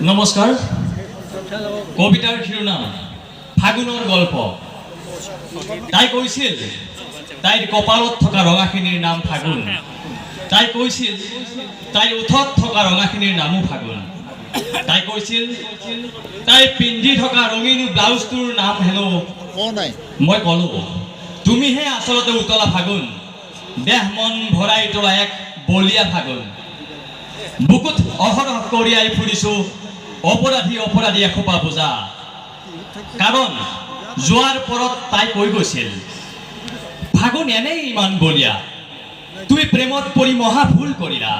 নমস্কাৰ। কবিতাৰ শিৰোনাম ফাগুনৰ গল্প। তাই কৈছিল, তাইৰ কপালত থকা ৰঙাখিনিৰ নাম ফাগুন। তাই কৈছিল, তাইৰ ওঠত থকা ৰঙাখিনিৰ নামো ফাগুন। তাই কৈছিল, তাই পিন্ধি থকা ৰঙীন ব্লাউজটোৰ নাম হেনো নাই। মই ক'লো, তুমিহে আচলতে উতলা ফাগুন, দেহ মন ভৰাই তোলা এক বলীয়া ফাগুন। বুকুত অহৰহ কঢ়িয়াই ফুৰিছো অপৰাধী অপৰাধী এসোপা বোজা। কাৰণ যোৱাৰ পৰত তাই কৈ গৈছিল, ফাগুন এনেই ইমান বলীয়া, তুমি প্ৰেমত পৰি মহা ভুল কৰিলা।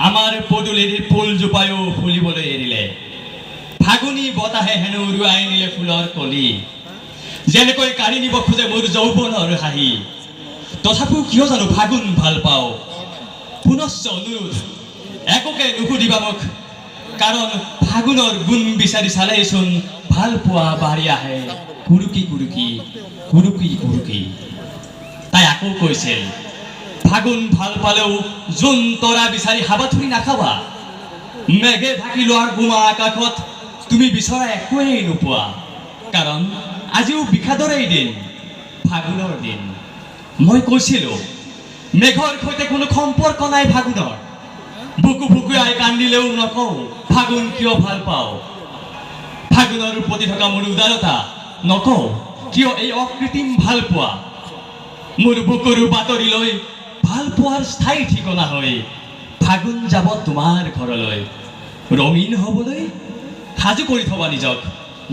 আমাৰ পদূলিৰ ফুলজোপায়ো ফুলিবলৈ এৰিলে। ফাগুনী বতাহে হেনো উৰুৱাই নিলে ফুলৰ কলি, যেনেকৈ কাঢ়ি নিব খোজে মোৰ যৌৱনৰ হাঁহি। তথাপিও কিয় জানো ফাগুন ভাল পাওঁ। পুনশ্চ অনুৰোধ, একোকে নুসুধিবা মোক, কাৰণ ফাগুনৰ গুণ বিচাৰি চালেইচোন ভাল পোৱা বাঢ়ি আহে কুৰুকি কুৰুকি, কুৰুকি কুৰুকি। তাই আকৌ কৈছিল, ফাগুন ভাল পালেও জোন তৰা বিচাৰি হাবাথুৰি নাখাবা। মেঘে ঢাকি লোৱা গোমা আকাশত তুমি বিচৰা একোৱেই নোপোৱা। কাৰণ আজিও বিষাদৰেই দিন, ফাগুনৰ দিন। মই কৈছিলোঁ, মেঘৰ সৈতে কোনো সম্পৰ্ক নাই ফাগুনৰ। বুকু বুকুৱাই কান্দিলেও নকওঁ ফাগুন কিয় ভাল পাওঁ। ফাগুনৰ প্ৰতি থকা মোৰ উদাৰতা নকওঁ কিয় এই অকৃত্ৰিম ভাল পোৱা। মোৰ বুকুৰ বাতৰি লৈ ভাল পোৱাৰ স্থায়ী ঠিকনা হৈ ফাগুন যাব তোমাৰ ঘৰলৈ ৰঙীন হ'বলৈ। সাজু কৰি থবা নিজক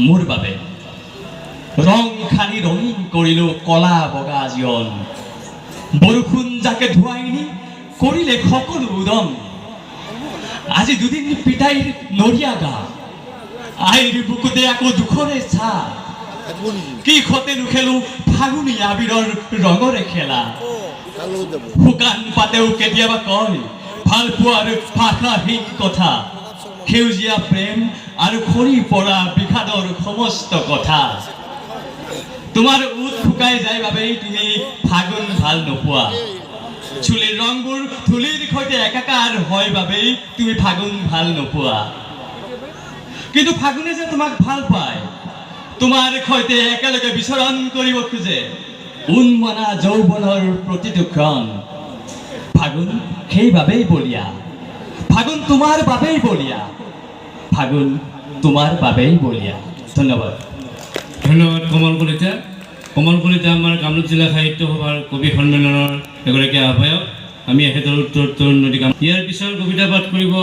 মোৰ বাবে। ৰং সানি ৰঙীন কৰিলো কলা বগা জীৱন। বৰষুণ জাকে ধুৱাই নি কৰিলে সকলো উদং। আজি দুদিন পিতাইৰ নৰিয়া গা, আইৰ বুকুতে আকৌ দুখৰে ছাঁ। থাকিব নেকি? কি সতে নেখেলো ফাগুনী আবিৰৰ ৰঙৰে খেলা? কাৰ লগত যাব? শুকান পাতেও কেতিয়াবা কয় ভাল পোৱাৰ ভাষাহীন কথা, সেউজীয়া প্ৰেম আৰু সৰি পৰা বিষাদৰ সমস্ত কথা। তোমাৰ ওঁঠ শুকাই যায় বাবেই তুমি ফাগুন ভাল নোপোৱা। চুলিৰ ৰংবোৰ ধূলিৰ সৈতে একাকাৰ হয় বাবেই তুমি ফাগুন ভাল নোপোৱা। কিন্তু ফাগুনে যে তোমাক ভাল পায়, তোমাৰ সৈতে একেলগে বিচৰণ কৰিব খোজে উন্মনা যৌৱনৰ প্ৰতিটো ক্ষণ। ফাগুন সেইবাবেই বলীয়া। ফাগুন তোমাৰ বাবেই বলীয়া। ফাগুন তোমাৰ বাবেই বলীয়া। ধন্যবাদ। ধন্যবাদ কমল কলিতা। কমল কলিতা আমাৰ কামৰূপ জিলা সাহিত্য সভাৰ কবি সন্মিলনৰ এগৰাকী আহ্বায়ক। আমি এখেতৰ উত্তৰোত্তৰ উন্নতি কাম। ইয়াৰ পিছৰ কবিতা পাঠ কৰিব